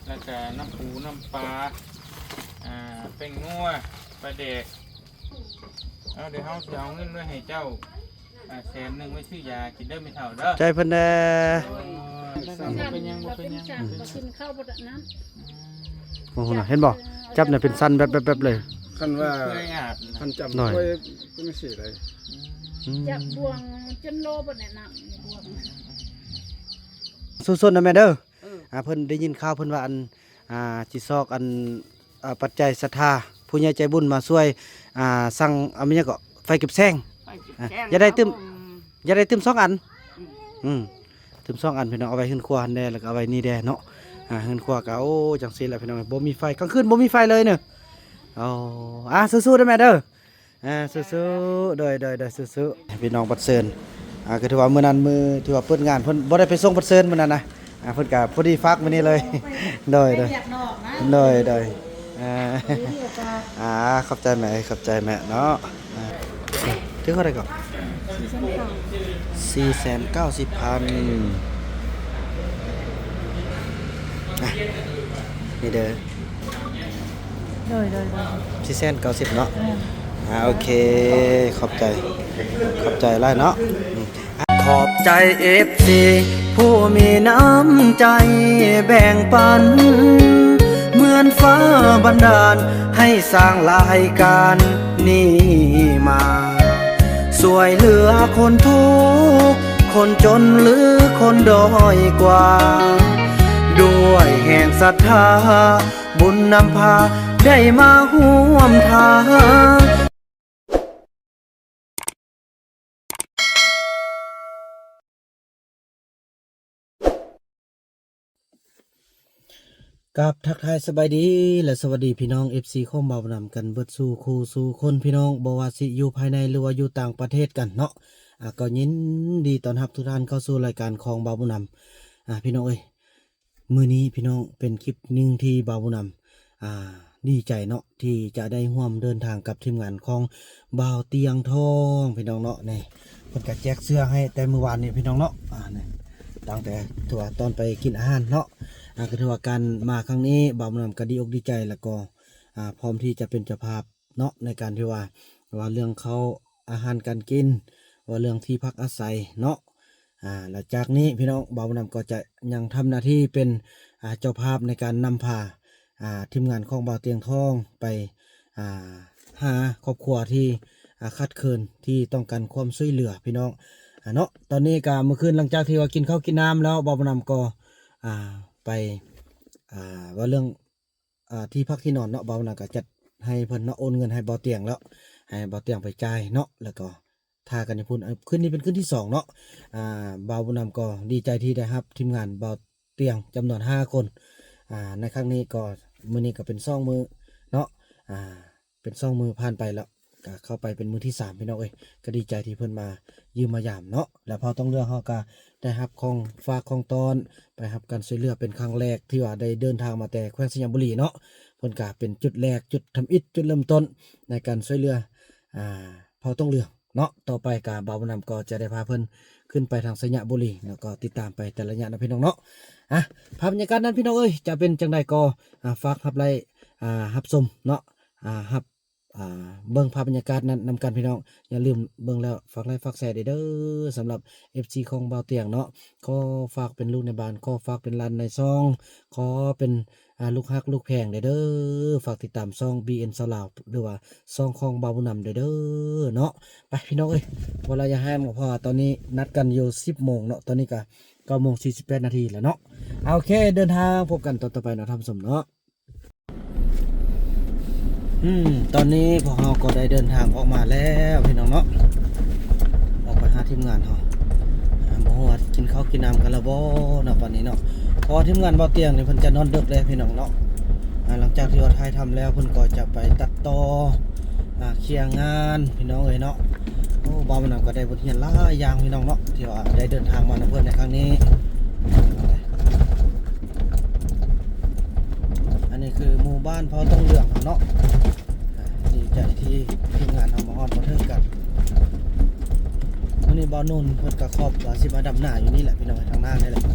ແລ້ວກະນ້ຳປູນ້ຳປາ ອ່າ ແປ້ງນົວ ປາແດກ. ເອົາ ດຽວເຮົາຊິເອົາເງິນໄວ້ໃຫ້ເຈົ້າ ອ່າ ແສນໜຶ່ງ ໄວ້ຊື້ຢາກິນເດີແມ່ເຖົ້າເດີ. ໃຈເພິ່ນແດ່. ໂອ້ຍ ບໍ່ເປັນຫຍັງ ບໍ່ເປັນຫຍັງ ກິນເຂົ້າບໍ່ໄດ້ນັ້ນ. ອືມ ໂອ້ໂຫ ເຫັນບໍ່? ຈັບນີ້ເປັນສັ່ນແບບໆໆເລີຍ. ຄັນວ່າ ຄັນຈຳ ໂດຍ ໄວ້ເປັນຈັ່ງຊີ້ໄດ໋. ອືມ ຈັບບ່ວງຈົນໂລບໍ່ໄດ້ນ້ຳ ບ່ວງ. ສູ້ໆນະແມ່ເດີ. ເອີ ອ່າ ເພິ່ນໄດ້ຍິນຂ່າວເພິ່ນວ່າ ອັນ ອ່າ ຊິຊອກ ອັນ ອ່າ ປັດໄຈສັດທາ ຜູ້ໃຫຍ່ໃຈບຸນມາຊ່ວຍ ອ່າ ສັ່ງ ອາ ແມ່ນຫຍັງເກາະ ໄຟເກັບແສງ. ໄຟເກັບແສງ ອ່າ ຢາກໄດ້ຕື່ມ ຢາກໄດ້ຕື່ມສອງອັນ. ອືມ ອືມ ຕື່ມສອງອັນ ພີ່ນ້ອງ ເອົາໄວ້ເຮືອນຄົວຫັ້ນແດ່ ແລ້ວກໍເອົາໄວ້ນີ້ແດ່ເນາະ. ອ່າ ເຮືອນຄົວກໍ ໂອ້ ຈັ່ງຊີ້ແຫຼະ ພີ່ນ້ອງ ບໍ່ມີໄຟ ກາງຄືນບໍ່ມີໄຟເລີຍເນາະ. ອໍ ອ່າ ສູ້ໆເດີແມ່ເດີ. ອ່າ ສູ້ໆ ໂດຍໆໆ ສູ້ໆ ພີ່ນ້ອງບັດເຊີນ. ອ່າ ກໍຖືວ່າມື້ນັ້ນ ມື້ທີ່ວ່າເປີດງານ ເພິ່ນບໍ່ໄດ້ໄປສົ່ງບັດເຊີນມື້ນັ້ນນະ. ອ່າ ເພິ່ນກໍພໍດີຝາກມື້ນີ້ເລີຍ. ໂດຍໆ ໄປວຽກນອກນະ. ໂດຍໆ ອ່າ ອ່າ ຂອບໃຈແມ່ ຂອບໃຈແມ່ເນາະ. ອ່າ ຖືກເທົ່າໃດເກາະ? ສີ່ແສນເກົ້າສິບພັນ. ອ່າ ນີ້ເດີ. ໂດຍໆໆ ສີ່ແສນເກົ້າສິບເນາະ. ແມ່ນ. ອ່າ ໂອເຄ ຂອບໃຈ ຂອບໃຈຫຼາຍເນາະ. ອືມ ຂອບໃຈເອັຟຊີຜູ້ມີນ້ຳໃຈແບ່ງປັນ ເໝືອນຟ້າບັນດານໃຫ້ສ້າງລາຍການນີ້ມາ ຊ່ວຍເຫຼືອຄົນທຸກ ຄົນຈົນ ຫຼື ຄົນດ້ອຍກວ່າ ດ້ວຍແຮງສັດທາ ບຸນນຳພາໄດ້ມາຮ່ວມທາງ. ກາບທັກທາຍສະບາຍດີ ແລະ ສະຫວັດດີພີ່ນ້ອງເອັຟຊີຂອງບ່າວບຸນນຳກັນເບິດສູ່ຄູ່ສູ່ຄົນ ພີ່ນ້ອງ ບໍ່ວ່າຊິຢູ່ພາຍໃນ ຫຼືວ່າຢູ່ຕ່າງປະເທດກັນເນາະ. ອ່າ ກໍຍິນດີຕ້ອນຮັບທຸກທ່ານເຂົ້າສູ່ລາຍການຂອງບ່າວບຸນນຳ. ອ່າ ພີ່ນ້ອງເອີຍ ມື້ນີ້ພີ່ນ້ອງເປັນຄລິບໜຶ່ງທີ່ບ່າວບຸນນຳ ອ່າ ດີໃຈເນາະ ທີ່ຈະໄດ້ຮ່ວມເດີນທາງກັບທີມງານຂອງບ່າວຕຽງທອງ ພີ່ນ້ອງເນາະ. ນີ້ ເພິ່ນກໍແຈກເສື້ອໃຫ້ແຕ່ມື້ວານນີ້ ພີ່ນ້ອງເນາະ. ອ່າ ນີ້ ຕັ້ງແຕ່ຖືວ່າຕອນໄປກິນອາຫານເນາະ. ອ່າ ກໍຖືວ່າການມາຄັ້ງນີ້ ບ່າວບຸນນຳກໍດີອົກດີໃຈ ແລ້ວກໍ ອ່າ ພ້ອມທີ່ຈະເປັນເຈົ້າພາບ ເນາະ ໃນການທີ່ວ່າ ວ່າເລື່ອງເຂົ້າອາຫານການກິນ ວ່າເລື່ອງທີ່ພັກອາໄສເນາະ. ອ່າ ແລະ ຈາກນີ້ພີ່ນ້ອງ ບ່າວບຸນນຳກໍຈະຍັງທຳໜ້າທີ່ເປັນ ອ່າ ເຈົ້າພາບໃນການນຳພາ ອ່າ ທີມງານຂອງບ່າວຕຽງທອງໄປ ອ່າ ຫາຄອບຄົວທີ່ ອ່າ ຂາດເຂີນ ທີ່ຕ້ອງການຄວາມຊ່ວຍເຫຼືອ ພີ່ນ້ອງ ອ່າ ເນາະ. ຕອນນີ້ກໍມື້ຄືນຫຼັງຈາກທີ່ວ່າກິນເຂົ້າກິນນ້ຳແລ້ວ ບ່າວບຸນນຳກໍ ອ່າ ໄປ ອ່າ ວ່າເລື່ອງ ອ່າ ທີ່ພັກທີ່ນອນເນາະ ບ່າວບຸນນຳກໍຈັດໃຫ້ເພິ່ນເນາະ ໂອນເງິນໃຫ້ບ່າວຕຽງແລ້ວ ໃຫ້ບ່າວຕຽງໄປຈ່າຍເນາະ ແລ້ວກໍຖ້າກັນຢູ່ພຸ້ນ. ຄືນນີ້ເປັນຄືນທີສອງເນາະ. ອ່າ ບ່າວບຸນນຳກໍດີໃຈທີ່ໄດ້ຮັບທີມງານບ່າວຕຽງຈຳນວນຫ້າຄົນ. ອ່າ ໃນຄັ້ງນີ້ກໍ ມື້ນີ້ກໍເປັນສອງມື້ເນາະ. ອ່າ ເປັນສອງມື້ຜ່ານໄປແລ້ວ ກະເຂົ້າໄປເປັນມື້ທີສາມ ພີ່ນ້ອງເອີຍ. ກະດີໃຈທີ່ເພິ່ນມາຢ້ຽມມາຢາມເນາະ ແລະ ເຜົ່າຕ້ອງເຫຼືອເຮົາກະໄດ້ຮັບຂອງຝາກຂອງຕ້ອນ ໄປຮັບການຊ່ວຍເຫຼືອເປັນຄັ້ງແລກ ທີ່ວ່າໄດ້ເດີນທາງມາແຕ່ແຂວງໄຊຍະບູລີເນາະ. ເພິ່ນກະເປັນຈຸດແລກ ຈຸດທຳອິດ ຈຸດເລີ່ມຕົ້ນໃນການຊ່ວຍເຫຼືອ ອ່າ ເຜົ່າຕ້ອງເຫຼືອເນາະ. ຕໍ່ໄປກະບ່າວບຸນນຳກໍຈະໄດ້ພາເພິ່ນຂຶ້ນໄປທາງໄຊຍະບູລີ ແລ້ວກໍຕິດຕາມໄປແຕ່ລະໄລຍະເນາະ ພີ່ນ້ອງເນາະ. ອ່າ ພາບບັນຍາກາດນັ້ນ ພີ່ນ້ອງເອີຍ ຈະເປັນຈັ່ງໃດກໍ ອ່າ ຝາກຮັບໄລ ອ່າ ຮັບຊົມເນາະ ອ່າ ຮັບ ອ່າ ເບິ່ງພາບບັນຍາກາດນັ້ນນຳກັນ ພີ່ນ້ອງ. ຢ່າລືມເບິ່ງແລ້ວຝາກໄລ ຝາກແຊເດີ. ສຳລັບເອັຟຊີຂອງບ່າວຕຽງເນາະ ຂໍຝາກເປັນລູກໃນບ້ານ ຂໍຝາກເປັນຫຼານໃນຊ່ອງ ຂໍເປັນ ອ່າ ລູກຮັກລູກແພງເດີ. ຝາກຕິດຕາມຊ່ອງ ບີເອັນ ຊາວລາວ ຫຼືວ່າຊ່ອງຂອງບ່າວບຸນນຳເດີເນາະ. ໄປ ພີ່ນ້ອງເອີຍ ບໍ່ລະຢ່າຫ້າມ ເພາະວ່າຕອນນີ້ນັດກັນຢູ່ສິບໂມງເນາະ ຕອນນີ້ກະເກົ້າໂມງສີ່ສິບແປດນາທີແລ້ວເນາະ. ໂອເຄ ເດີນທາງ ພົບກັນຕອນຕໍ່ໄປເນາະ ທ່ານຜູ້ຊົມເນາະ. ອືມ ຕອນນີ້ພວກເຮົາກໍໄດ້ເດີນທາງອອກມາແລ້ວ ພີ່ນ້ອງເນາະ ອອກໄປຫາທີມງານເຮົາ. ອ່າ ບໍ່ຮູ້ວ່າກິນເຂົ້າກິນນ້ຳກັນແລ້ວບໍ່ເນາະ ປານນີ້ເນາະ ເພາະວ່າທີມງານບ່າວຕຽງນີ້ເພິ່ນຈະນອນດຶກເດ້ ພີ່ນ້ອງເນາະ. ອ່າ ຫຼັງຈາກທີ່ວ່າຖ່າຍທຳແລ້ວ ເພິ່ນກໍຈະໄປຕັດຕໍ່ ອ່າ ເຄຍງານ ພີ່ນ້ອງເອີຍເນາະ. ໂອ້ ບ່າວບຸນນຳກໍໄດ້ບົດຮຽນຫຼາຍຢ່າງ ພີ່ນ້ອງເນາະ ທີ່ວ່າໄດ້ເດີນທາງມານຳເພິ່ນໃນຄັ້ງນີ້. ອັນນີ້ຄືໝູ່ບ້ານເຜົ່າຕ້ອງເຫຼືອງເນາະ. ອ່າ ດີໃຈທີ່ທີມງານເຮົາມາຮອດມາເຖິງກັນ. ມື້ນີ້ບ່າວນຸ່ນເພິ່ນກໍຄອບວ່າຊິມາດຳນາຢູ່ນີ້ແຫຼະ ພີ່ນ້ອງ ທາງໜ້ານີ້ແຫຼະ. ອ່າ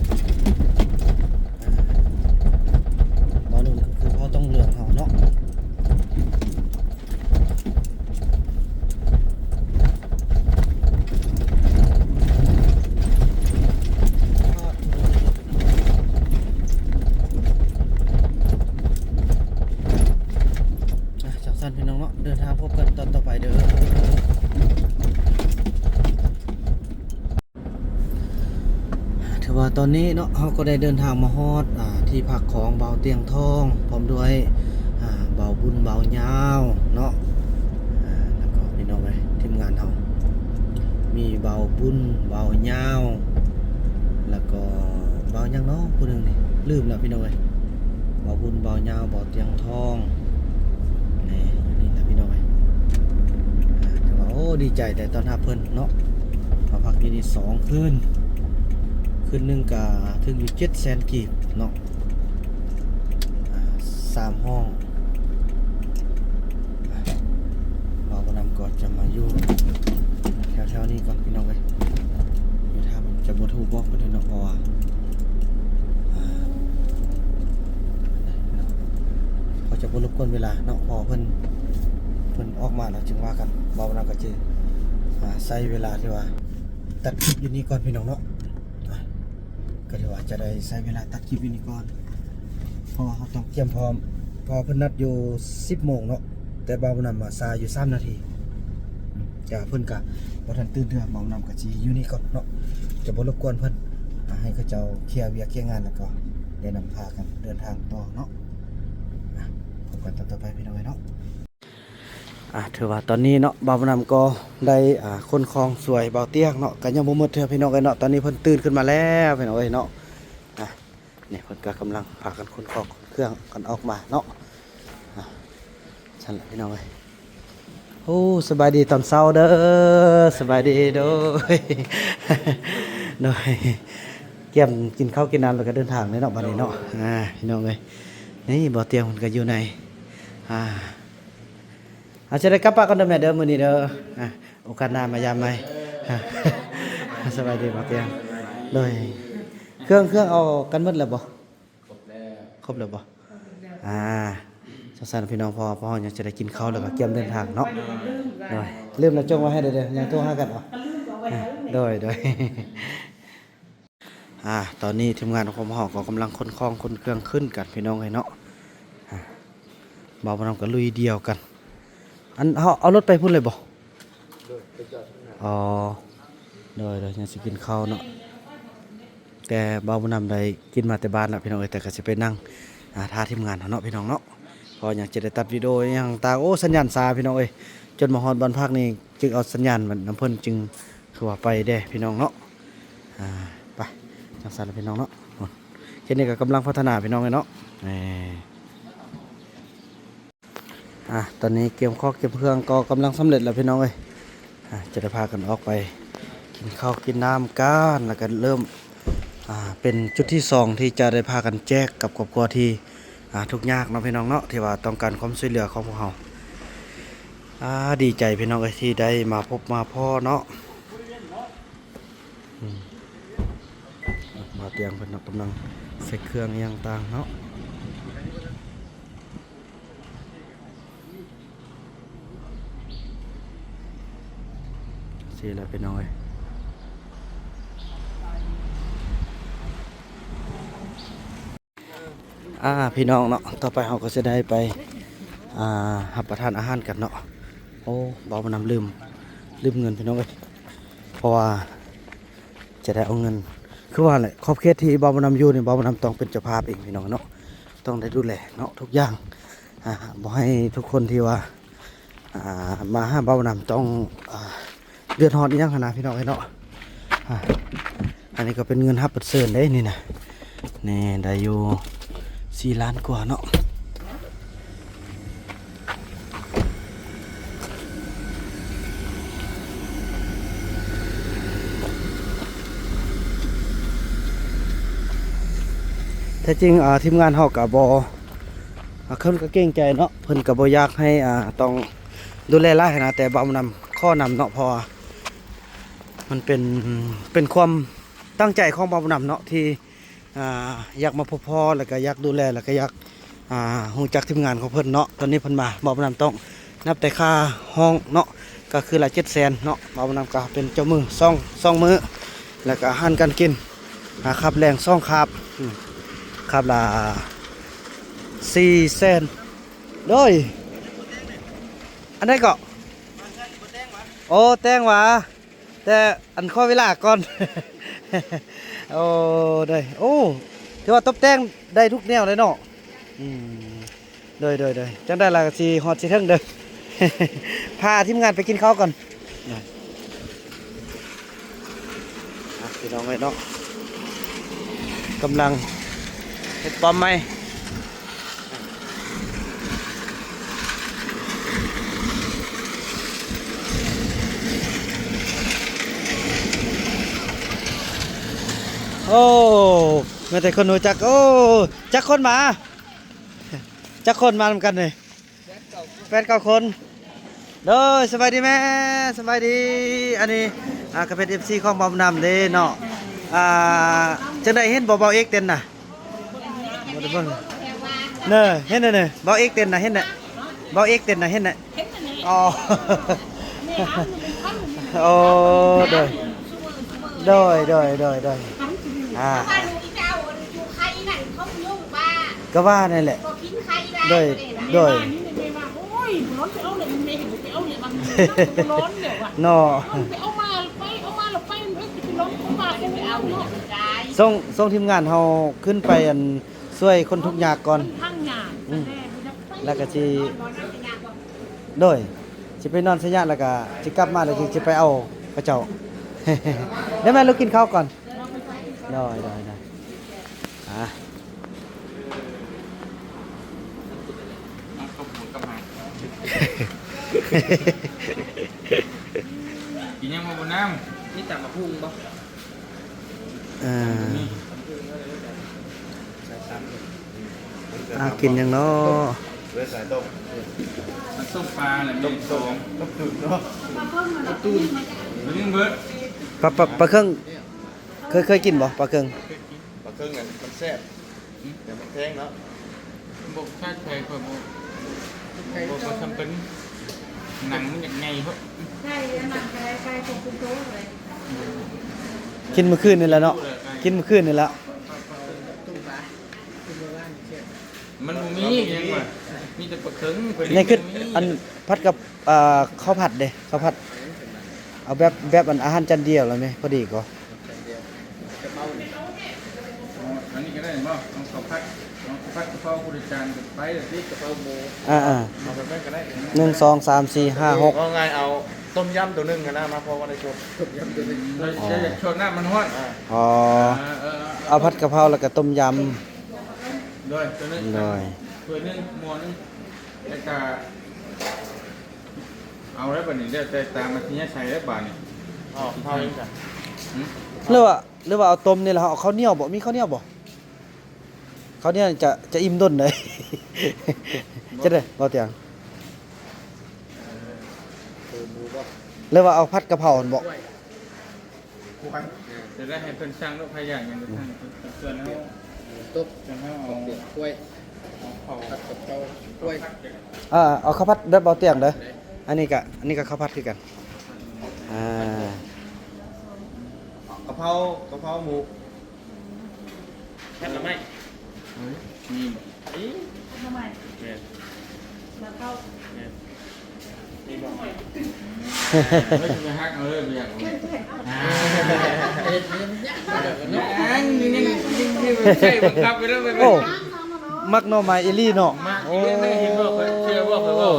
ພົບກັນຕອນຕໍ່ໄປເດີ. ຖືວ່າຕອນນີ້ເນາະ ເຮົາກໍໄດ້ເດີນທາງມາຮອດ ອ່າ ທີ່ພັກຂອງບ່າວຕຽງທອງ ພ້ອມດ້ວຍ ອ່າ ບ່າວບຸນ ບ່າວຍາວເນາະ ອ່າ ແລ້ວກໍພີ່ນ້ອງເອີຍ ທີມງານເຮົາ ມີບ່າວບຸນ ບ່າວຍາວ ແລ້ວກໍບ່າວຫຍັງເນາະ ຜູ້ໜຶ່ງນີ້ ລືມແລ້ວພີ່ນ້ອງເອີຍ ບ່າວບຸນ ບ່າວຍາວ ບ່າວຕຽງທອງ ນີ້ ຢູ່ນີ້ແຫຼະພີ່ນ້ອງເອີຍ ອ່າ ແຕ່ວ່າ ໂອ້ ດີໃຈໄດ້ຕ້ອນຮັບເພິ່ນເນາະ ມາພັກຢູ່ນີ້ສອງຄືນ ຄືນໜຶ່ງກະຖືກຢູ່ເຈັດແສນກີບເນາະ ອ່າ ສາມຫ້ອງ ອ່າ ບ່າວບຸນນຳກໍຈະມາຢູ່ແຖວໆນີ້ກ່ອນພີ່ນ້ອງເອີຍ ຢູ່ຖ້າມັນຈະບໍ່ຖືກບອກເພິ່ນເນາະ ເພາະວ່າ ອ່າ ເຮົາຈະບໍ່ລົບກວນເວລາເນາະ ເພາະວ່າເພິ່ນ ເພິ່ນອອກມາແລ້ວຈຶ່ງວ່າກັນ ບ່າວບຸນນຳກໍຈະ ອ່າ ໃຊ້ເວລາທີ່ວ່າຕັດຄລິບຢູ່ນີ້ກ່ອນພີ່ນ້ອງເນາະ ອ່າ ກໍຖືວ່າຈະໄດ້ໃຊ້ເວລາຕັດຄລິບຢູ່ນີ້ກ່ອນ ເພາະວ່າເຮົາຕ້ອງກຽມພ້ອມ ເພາະວ່າເພິ່ນນັດຢູ່ສິບໂມງເນາະ ແຕ່ບ່າວບຸນນຳມາຊ້າຢູ່ສາມນາທີ ອືມ ກະເພິ່ນກະບໍ່ທັນຕື່ນເທື່ອ ບ່າວບຸນນຳກະຊິຢູ່ນີ້ກ່ອນເນາະ ຈະບໍ່ລົບກວນເພິ່ນ ອ່າ ໃຫ້ເຂົາເຈົ້າເຄຍວຽກເຄຍງານ ແລ້ວກໍໄດ້ນຳພາກັນເດີນທາງຕໍ່ເນາະ ອ່າ ພົບກັນຕອນຕໍ່ໄປພີ່ນ້ອງເອີຍເນາະ. ອ່າ ຖືວ່າຕອນນີ້ເນາະ ບ່າວບຸນນຳກໍໄດ້ ອ່າ ຂົນຂອງຊ່ວຍບ່າວຕຽງເນາະ ກໍຍັງບໍ່ໝົດເທື່ອພີ່ນ້ອງເອີຍເນາະ ຕອນນີ້ເພິ່ນຕື່ນຂຶ້ນມາແລ້ວພີ່ນ້ອງເອີຍເນາະ ອ່າ ນີ້ເພິ່ນກໍກຳລັງພາກັນຂົນຂອງຂົນເຄື່ອງກັນອອກມາເນາະ ອ່າ ຊັ້ນລະພີ່ນ້ອງເອີຍ ໂອ້ ສະບາຍດີຕອນເຊົ້າເດີ ສະບາຍດີ ໂດຍ ໂດຍ ກຽມກິນເຂົ້າກິນນ້ຳ ແລ້ວກໍເດີນທາງເລີຍເນາະ ບັດນີ້ເນາະ ອ່າ ພີ່ນ້ອງເອີຍ ນີ້ບ່າວຕຽງເພິ່ນກໍຢູ່ໃນ ອ່າ ອາດຈະໄດ້ກັບປະກັນເດີແມ່ເດີ ມື້ນີ້ເດີ ອ່າ ໂອກາດໜ້າມາຢາມໃໝ່ ສະບາຍດີບ່າວຕຽງ ໂດຍ ເຄື່ອງ ເຄື່ອງເອົາກັນໝົດແລ້ວບໍ່? ຄົບແລ້ວ ຄົບແລ້ວບໍ່? ອ່າ ຈັ່ງຊັ້ນພີ່ນ້ອງ ເພາະວ່າພວກເຮົາຍັງຈະໄດ້ກິນເຂົ້າ ແລ້ວກໍກຽມເດີນທາງເນາະ ໂດຍ ລືມແລ້ວຈົ່ງໄວ້ໃຫ້ເດີ ຍັງໂທຫາກັນເອົາ ໂດຍ ໂດຍ. ອ່າ ຕອນນີ້ທີມງານຂອງພວກເຮົາກໍກຳລັງຂົນຂອງຂົນເຄື່ອງຂຶ້ນກັນພີ່ນ້ອງເອີຍເນາະ ອ່າ ບ່າວບຸນນຳກໍລຸຍດຽວກັນ ອັນ ເຮົາເອົາລົດໄປພຸ້ນເລີຍບໍ່? ອໍ ໂດຍ ໂດຍ ຍັງຊິກິນເຂົ້າເນາະ ແຕ່ບ່າວບຸນນຳໄດ້ກິນມາແຕ່ບ້ານລະພີ່ນ້ອງເອີຍ ແຕ່ກໍຊິໄປນັ່ງ ອ່າ ຖ້າທີມງານເຮົາເນາະພີ່ນ້ອງເນາະ ເພາະຫຍັງຈະໄດ້ຕັດວິດີໂອຫຍັງຕ່າງ ໂອ້ ສັນຍານຊ້າພີ່ນ້ອງເອີຍ ຈົນມາຮອດບ້ານພັກນີ້ຈຶ່ງເອົາສັນຍານນຳເພິ່ນ ຈຶ່ງຄືວ່າໄປແດ່ພີ່ນ້ອງເນາະ. ອ່າ ໄປ ຈັ່ງຊັ້ນລະພີ່ນ້ອງເນາະ ເຂດນີ້ກໍກຳລັງພັດທະນາພີ່ນ້ອງເອີຍເນາະ ແໝ່ ອ່າ ຕອນນີ້ກຽມຂອງກຽມເຄື່ອງກໍກຳລັງສຳເລັດແລ້ວພີ່ນ້ອງເອີຍ ອ່າ ຈະໄດ້ພາກັນອອກໄປກິນເຂົ້າກິນນ້ຳກັນ ແລ້ວກໍເລີ່ມ ອ່າ ເປັນຈຸດທີສອງທີ່ຈະໄດ້ພາກັນແຈກກັບຄອບຄົວທີ່ ອ່າ ທຸກຍາກເນາະພີ່ນ້ອງເນາະ ທີ່ວ່າຕ້ອງການຄວາມຊ່ວຍເຫຼືອຂອງພວກເຮົາ ອ່າ ດີໃຈພີ່ນ້ອງເອີຍ ທີ່ໄດ້ມາພົບມາພໍ້ເນາະ. ອືມ ບ່າວຕຽງເພິ່ນເນາະ ກຳລັງໃສ່ເຄື່ອງອີ່ຫຍັງຕ່າງເນາະ ຊີ້ລະພີ່ນ້ອງເອີຍ. ອ່າ ພີ່ນ້ອງເນາະ ຕໍ່ໄປເຮົາກໍຈະໄດ້ໄປ ອ່າ ຮັບປະທານອາຫານກັນເນາະ. ໂອ້ ບ່າວບຸນນຳລືມ ລືມເງິນພີ່ນ້ອງເອີຍ ເພາະວ່າຈະໄດ້ເອົາເງິນ ຄືວ່າແຫຼະ ຂອບເຂດທີ່ບ່າວບຸນນຳຢູ່ນີ້ ບ່າວບຸນນຳຕ້ອງເປັນເຈົ້າພາບເອງພີ່ນ້ອງເນາະ ຕ້ອງໄດ້ດູແລເນາະທຸກຢ່າງ ອ່າ ບໍ່ໃຫ້ທຸກຄົນທີ່ວ່າ ອ່າ ມາຫາບ່າວບຸນນຳຕ້ອງ ອ່າ ເດືອດຮ້ອນອີ່ຫຍັງຫັ້ນນະພີ່ນ້ອງເອີຍເນາະ. ອ່າ ອັນນີ້ກໍເປັນເງິນຮັບບັດເຊີນເດ້ນີ້ນະ ນີ້ໄດ້ຢູ່ສີ່ລ້ານກວ່າເນາະ. ແທ້ຈິງ ອ່າ ທີມງານເຮົາກໍບໍ່ ອ່າ ເພິ່ນກໍເກງໃຈເນາະ ເພິ່ນກໍບໍ່ຢາກໃຫ້ ອ່າ ຕ້ອງດູແລຫຼາຍນະ ແຕ່ບ່າວບຸນນຳຂໍນຳເນາະ ເພາະວ່າມັນເປັນ ເປັນຄວາມຕັ້ງໃຈຂອງບ່າວບຸນນຳເນາະ ທີ່ ອ່າ ຢາກມາພົບພໍ້ ແລ້ວກໍຢາກດູແລ ແລ້ວກໍຢາກ ອ່າ ຮູ້ຈັກທີມງານຂອງເພິ່ນເນາະ. ຕອນນີ້ເພິ່ນມາ ບ່າວບຸນນຳຕ້ອງນັບແຕ່ຄ່າຫ້ອງເນາະ ກໍຄືລະເຈັດແສນເນາະ. ບ່າວບຸນນຳກໍເປັນເຈົ້າມືສອງ ສອງມື້ ແລ້ວກໍອາຫານການກິນ ອ່າ ຄາບແລງສອງຄາບ ອືມ ຄາບລະສີ່ແສນ ໂດຍ ອັນໃດເກາະ? ໂອ້ ແຕ່ງຫວາ ແຕ່ອັນຂໍເວລາກ່ອນ. ໂອ້ ໂດຍ ໂອ້ ຖືວ່າຕົບແຕ່ງໄດ້ທຸກແນວເລີຍເນາະ. ອືມ ໂດຍ ໂດຍ ໂດຍ ຈັ່ງໃດລະກະຊິຮອດຊິເຖິງເດີ. ພາທີມງານໄປກິນເຂົ້າກ່ອນ. ອ່ະ ພີ່ນ້ອງເອີຍເນາະ ກຳລັງເຮັດປ້ອມໃໝ່. ໂອ້ ມີແຕ່ຄົນຮູ້ຈັກ. ໂອ້ ຈັກຄົນມາ? ຈັກຄົນມານຳກັນນີ້? ແປດເກົ້າຄົນ. ໂດຍ ສະບາຍດີແມ່ ສະບາຍດີ. ອັນນີ້ ອ່າ ກະເປັນເອັຟຊີຂອງບ່າວບຸນນຳເດ້ເນາະ. ອ່າ ຈັ່ງໃດເຫັນບໍ່ ບ່າວເອກເຕັ້ນນະ? ບໍ່ໄດ້ເບິ່ງເນີ ເຫັນເນີ ບ່າວເອກເຕັ້ນນະ ເຫັນນະ ບ່າວເອກເຕັ້ນນະ ເຫັນນະ. ອໍ ໂອ້ ໂດຍ ໂດຍ ໂດຍ ໂດຍ ໂດຍ ອ່າ ກະວ່ານັ້ນແຫຼະ ໂດຍ ໂດຍ ເນາະ. ສົ່ງ ສົ່ງທີມງານເຮົາຂຶ້ນໄປ ອັນ ຊ່ວຍຄົນທຸກຍາກກ່ອນ ອືມ ແລ້ວກະຊິ ໂດຍ ຊິໄປນອນໄຊຍະ ແລ້ວກະຊິກັບມາ ແລ້ວຈຶ່ງຊິໄປເອົາເຂົາເຈົ້າ. ໄດ້ແມ່ລູກກິນເຂົ້າກ່ອນ. ໂດຍ ໂດຍ ໂດຍ ອ່າ ກິນຫຍັງບໍ່ ບຸນນຳ? ມີຕຳບັກຫຸ່ງບໍ່? ເອີ ອ່າ ກິນຫຍັງເນາະ? ເລືອດສາຍຕົ້ມ ມັນຕົ້ມປາແຫຼະ ຕົ້ມ ຕົ້ມ ຕົ້ມຕື່ນເນາະ ຕົ້ມຕື່ນ ມັນຍັງເບິດ. ປາ ປາ ປາເຄິ່ງ ເຄີຍ ເຄີຍກິນບໍ່ປາເຄິ່ງ? ປາເຄິ່ງອັນມັນແຊບ ແຕ່ມັນແພງເນາະ. ບໍ່ ຊາດໄທຂ້ອຍບໍ່ ບໍ່ ບໍ່ຊ່ຳເປັນ ໜັງມັນຢາກໃຫຍ່ໂພດ. ໄກ່ອັນນັ້ນກະໄດ້ ໄກ່ຕົວເປັນໂຕເລີຍ. ກິນມື້ຄືນນີ້ແຫຼະເນາະ ກິນມື້ຄືນນີ້ແຫຼະ. ມັນບໍ່ມີຫຍັງວ່າ ມີແຕ່ປາເຄິ່ງ. ນີ້ຄືອັນຜັດກັບ ອ່າ ເຂົ້າຜັດເດ້ ເຂົ້າຜັດ ເອົາແບບ ແບບອັນອາຫານຈານດຽວລະແມ່ ພໍດີກວ່າ. ກະເປົານີ້ ອໍ ອັນນີ້ກະໄດ້ບໍ່? ເອົາເຂົ້າຜັດ ເອົາເຂົ້າຜັດກະເພົາຜູ້ໃດຈານກະໄປລະຕິ ກະເພົາໝູ ອ່າໆ ເອົາແບບນັ້ນກະໄດ້. ໜຶ່ງ ສອງ ສາມ ສີ່ ຫ້າ ຫົກ ເອົາງ່າຍ ເອົາຕົ້ມຢຳໂຕໜຶ່ງຫັ້ນນະ ມາພໍວ່າໄດ້ຊົດ ຕົ້ມຢຳໂຕໜຶ່ງ. ໂດຍ ຢາກຊົດນ້ຳມັນຮ້ອນ. ອໍ ເອີ ເອົາຜັດກະເພົາແລ້ວກະຕົ້ມຢຳ. ໂດຍ ໂຕໜຶ່ງ ໂດຍ ຖ້ວຍໜຶ່ງ ໝໍ້ໜຶ່ງ ແລ້ວກະ ເອົາແລ້ວບາດນີ້ ແລ້ວແຕ່ຕາມອັດທະຍາໄສແລ້ວບາດນີ້. ອໍ ເອົາອີກຊະ ຫື ຫຼືວ່າ ຫຼືວ່າເອົາຕົ້ມນີ້ລະ ເຮົາເອົາເຂົ້າໜຽວບໍ່? ມີເຂົ້າໜຽວບໍ່? ເຂົ້າໜຽວຈະ ຈະອີ່ມດົນເດ້. ຈະໄດ້ບໍ່ຕຽງ? ເອີ ຫຼືວ່າເອົາຜັດກະເພົາຫັ້ນບໍ່? ເອີ ຈະໄດ້ໃຫ້ເພິ່ນສັ່ງໂລດ ໃຜຢາກຫຍັງກະສັ່ງ ສ່ວນເຮົາ ຕົ້ມ ສ່ວນເຮົາເອົາ ເອົາເຂົ້າ ຜັດກະເພົາ ເອົາເຂົ້າ ເອີ ເອົາເຂົ້າຜັດເດີ ເບົາຕຽງເດີ. ອັນນີ້ກະ ອັນນີ້ກະເຂົ້າຜັດຄືກັນ. ອ່າ ກະເພົາ ກະເພົາໝູ ຜັດໜໍ່ໄມ້. ເອີ ມີບໍ່? ມີ ຜັດໜໍ່ໄມ້ ແມ່ນ ແລ້ວເຂົ້າ ແມ່ນ. ນີ້ບໍ່ ເອີ ຊິໄປຮັກເອົາເລີຍ ບໍ່ຢາກເອົາເລີຍ. ອ່າ ເຮັດເງິນຍາກເນາະ ຍັງ ຍັງ ຍັງໃຊ້ບັງຄັບໄປເລີຍ. ໂອ້ ມັກໜໍ່ໄມ້ອີ່ຫຼີເນາະ. ມັກອີ່ຫຼີເນາະ ເຫັນບໍ່ ຂ້ອຍເຊື່ອບໍ່ ຂ້ອຍເວົ້າ.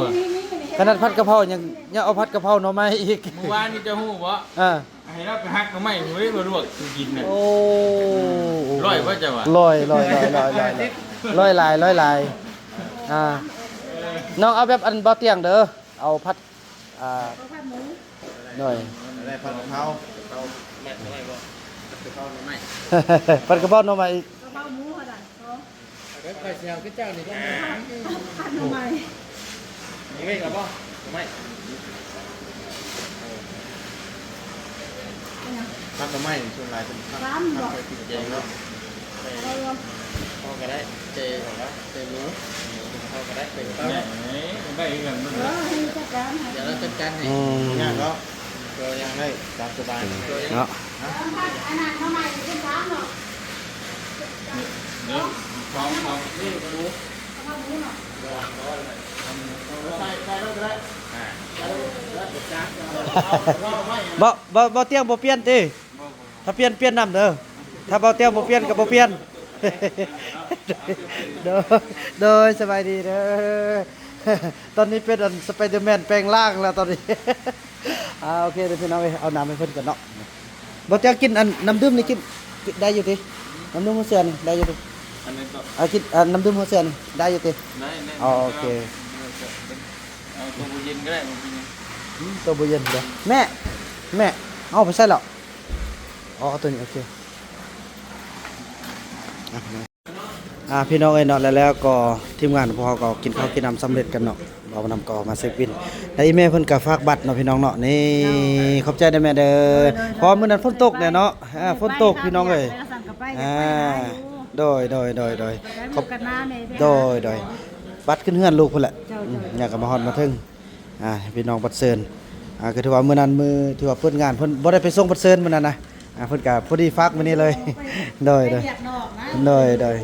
ຂະໜາດຜັດກະເພົາຍັງ ຍັງເອົາຜັດກະເພົາໜໍ່ໄມ້ອີກ. ມື້ວານນີ້ເຈົ້າຮູ້ບໍ່? ອ່າ ໃຫ້ລາວໄປຮັກໜໍ່ໄມ້ ເຮີ້ຍ ມາລວກກິນນະ. ໂອ້ ຮ້ອຍບໍ່ເຈົ້າວ່າ? ຮ້ອຍ ຮ້ອຍ ຮ້ອຍ ຮ້ອຍ ຮ້ອຍຫຼາຍ ຮ້ອຍຫຼາຍ. ອ່າ ນ້ອງເອົາແບບອັນເບົາຕຽງເດີ ເອົາຜັດ ອ່າ ເອົາຜັດໝູ ໂດຍ ໄດ້ຜັດກະເພົາ ກະເພົາ ແມ່ນໜໍ່ໄມ້ບໍ່? ຜັດກະເພົາໜໍ່ໄມ້ ຜັດກະເພົາໜໍ່ໄມ້ອີກ ກະເພົາໝູຫັ້ນນະ. ເອີ ຂ້ອຍຊິເອົາຄືເຈົ້ານີ້ ຜັດໜໍ່ໄມ້ ມີເວກແລ້ວບໍ່? ໜໍ່ໄມ້ ເປັນຫຍັງ? ຜັດໜໍ່ໄມ້ ສ່ວນຫຼາຍເປັນຜັດ ຜັດໄປກິນແກງເນາະ. ເອົາ ເອົາກະໄດ້ ເຈ ເຈໝູ ເອົາກະໄດ້ ເປັນເຕົ້າ ໄດ້ຄືກັນ. ເອີ ໃຫ້ຈັດການໃຫ້ ດຽວລາວຈັດການໃຫ້. ອືມ ຍາກເນາະ ໂຕຢ່າງໄດ້ຕາມສະບາຍເນາະ. ໜຶ່ງ ສອງ ສາມ ສີ່ ໝູ ໃສ່ ໃສ່ໂລດກະໄດ້. ບໍ່ ບໍ່ ບໍ່ຕຽງບໍ່ປ່ຽນຕິ? ຖ້າປ່ຽນ ປ່ຽນນຳເດີ. ຖ້າບໍ່ຕຽງບໍ່ປ່ຽນກໍບໍ່ປ່ຽນ. ໂດຍ ໂດຍ ສະບາຍດີເດີ. ຕອນນີ້ເປັນອັນສະໄປເດີແມນແປງຮ່າງແລ້ວຕອນນີ້. ອ່າ ໂອເຄເດີພີ່ນ້ອງເອີຍ ເອົານ້ຳໃຫ້ເພິ່ນກ່ອນເນາະ. ບໍ່ຕຽງກິນອັນນ້ຳດື່ມນີ້ ກິນ ກິນໄດ້ຢູ່ຕິ? ນ້ຳດື່ມຫົວເສືອນີ້ໄດ້ຢູ່ຕິ? ອັນນີ້ກໍ ເອົາກິນ ເອົານ້ຳດື່ມຫົວເສືອນີ້ໄດ້ຢູ່ຕິ? ໄດ້ ໄດ້ ອໍ ໂອເຄ ເອົາໂຕບໍ່ເຢັນກໍໄດ້ ບໍ່ເປັນຫຍັງ. ອືມ ໂຕບໍ່ເຢັນເດີ. ແມ່ ແມ່ ເອົາໄປໃສ່ແລ້ວ? ອໍ ເອົາໂຕນີ້ ໂອເຄ. ອ່າ ພີ່ນ້ອງເອີຍເນາະ ແລ້ວ ແລ້ວກໍທີມງານພວກເຮົາກໍກິນເຂົ້າກິນນ້ຳສຳເລັດກັນເນາະ. ບ່າວນຳກໍມາເຊັກບິນ ແລ້ວອີ່ແມ່ເພິ່ນກໍຝາກບັດເນາະ ພີ່ນ້ອງເນາະ. ນີ້ ຂອບໃຈເດີແມ່ເດີ. ໂດຍ ໂດຍ ໂດຍ ເພາະວ່າມື້ນັ້ນຝົນຕົກແດ່ເນາະ. ເອີ ຝົນຕົກພີ່ນ້ອງເອີຍ. ອ່າ ໂດຍ ໂດຍ ໂດຍ ໂດຍ ໄດ້ໝູ່ກັນມາແດ່. ໂດຍ ໂດຍ ບັດຂຶ້ນເຮືອນລູກພຸ້ນແຫຼະ. ເຈົ້າ ອືມ ເຈົ້າ ຍັງກໍມາຮອດມາເຖິງ. ອ່າ ພີ່ນ້ອງບັດເຊີນ ອ່າ ກໍຖືວ່າມື້ນັ້ນ ມື້ທີ່ວ່າເປີດງານ ເພິ່ນບໍ່ໄດ້ໄປສົ່ງບັດເຊີນມື້ນັ້ນນະ. ອ່າ ເພິ່ນກໍພໍດີຝາກມື້ນີ້ເລີຍ. ໂດຍ ໂດຍ ໄປວຽກນອກນະ. ໂດຍ ໂດຍ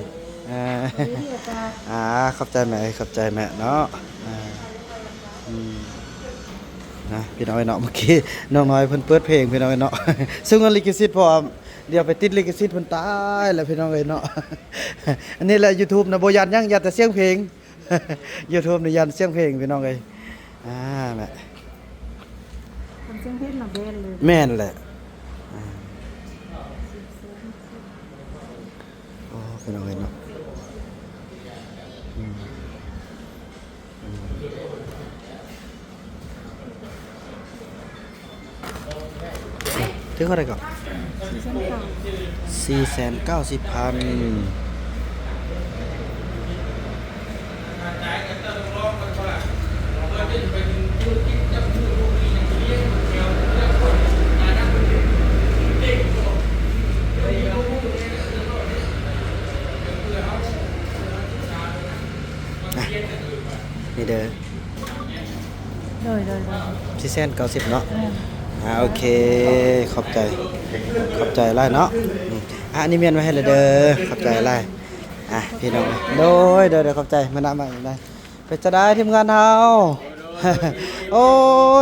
ອ່າ ດີໂອກາດ. ອ່າ ຂອບໃຈແມ່ ຂອບໃຈແມ່ເນາະ. ອ່າ ອືມ ນະ ພີ່ນ້ອງເອີຍເນາະ ເມື່ອກີ້ນ້ອງນ້ອຍເພິ່ນເປີດເພງ ພີ່ນ້ອງເອີຍເນາະ. ເຊິ່ງວ່າລິຂະສິດ ເພາະວ່າດຽວໄປຕິດລິຂະສິດເພິ່ນຕາຍແລ້ວ ພີ່ນ້ອງເອີຍເນາະ. ອັນນີ້ແຫຼະ YouTube ນະ ບໍ່ຢ້ານຫຍັງ ຢ້ານແຕ່ສຽງເພງ. YouTube ນີ້ຢ້ານສຽງເພງ ພີ່ນ້ອງເອີຍ. ອ່າ ແມ່ນ ຄັນສຽງເພງນະແບນເລີຍ. ແມ່ນແຫຼະ. ອ່າ ໂອ້ ພີ່ນ້ອງເອີຍເນາະ. ອືມ ອືມ ຖືກເທົ່າໃດກໍ? ສີ່ແສນເກົ້າ ສີ່ແສນເກົ້າສິບພັນ. ອ່ະ ນີ້ເດີ. ໂດຍ ໂດຍ ໂດຍ ສີ່ແສນເກົ້າສິບເນາະ. ແມ່ນ. ອ່າ ໂອເຄ ຂອບໃຈ ຂອບໃຈຫຼາຍເນາະ. ອືມ ອ່າ ອັນນີ້ມ້ຽນໄວ້ໃຫ້ແລ້ວເດີ ຂອບໃຈຫຼາຍ. ອ່າ ພີ່ນ້ອງ ໂດຍ ໂດຍ ໂດຍ ຂອບໃຈ. ມານຳ ມາອີກໄດ້. ເປັນຈັ່ງໃດທີມງານເຮົາ? ໂອ້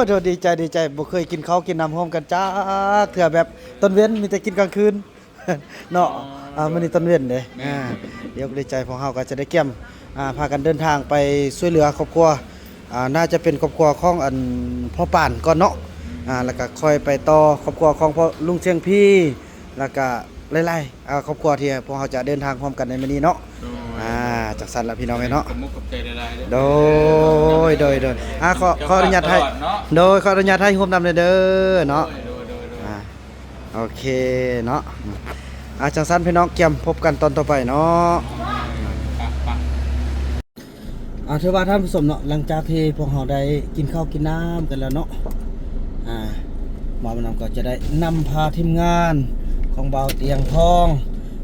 ໂດຍ ດີໃຈ ດີໃຈ ບໍ່ເຄີຍກິນເຂົ້າກິນນ້ຳຮ່ວມກັນຈັກເທື່ອ ແບບຕອນເວັນມີແຕ່ກິນກາງຄືນ. ເນາະ. ອໍ ອ່າ ມື້ນີ້ຕອນເວັນເດ້. ແມ່ນ. ອ່າ ດີອົກດີໃຈ ພວກເຮົາກໍຈະໄດ້ກຽມ ອ່າ ພາກັນເດີນທາງໄປຊ່ວຍເຫຼືອຄອບຄົວ ອ່າ ໜ້າຈະເປັນຄອບຄົວຂອງ ອັນ ພໍ່ປານກ່ອນເນາະ. ອ່າ ແລ້ວກໍຄ່ອຍໄປຕໍ່ຄອບຄົວຂອງພໍ່ລຸງຊຽງພີ ແລ້ວກໍຫຼາຍໆ ອ່າ ຄອບຄົວທີ່ພວກເຮົາຈະເດີນທາງຮ່ວມກັນໃນມື້ນີ້ເນາະ. ໂດຍ. ອ່າ ຈັ່ງຊັ້ນລະ ພີ່ນ້ອງເອີຍເນາະ. ຂອບມຸກຂອບໃຈຫຼາຍໆເດີ. ໂດຍ ໂດຍ ໂດຍ. ອ່າ ຂໍ ຂໍອະນຸຍາດຖ່າຍ ຕະຫຼອດເນາະ. ໂດຍ ຂໍອະນຸຍາດຖ່າຍຮູບນຳແດ່ເດີເນາະ. ໂດຍ ໂດຍ ໂດຍ ໂດຍ. ອ່າ ໂອເຄເນາະ. ອ່າ ຈັ່ງຊັ້ນພີ່ນ້ອງ ກຽມພົບກັນຕອນຕໍ່ໄປເນາະ. ອ່າ ຖືວ່າທ່ານຜູ້ຊົມເນາະ ຫຼັງຈາກທີ່ພວກເຮົາໄດ້ກິນເຂົ້າກິນນ້ຳກັນແລ້ວເນາະ ອ່າ ບ່າວບຸນນຳກໍຈະໄດ້ນຳພາທີມງານຂອງບ່າວຕຽງທອງ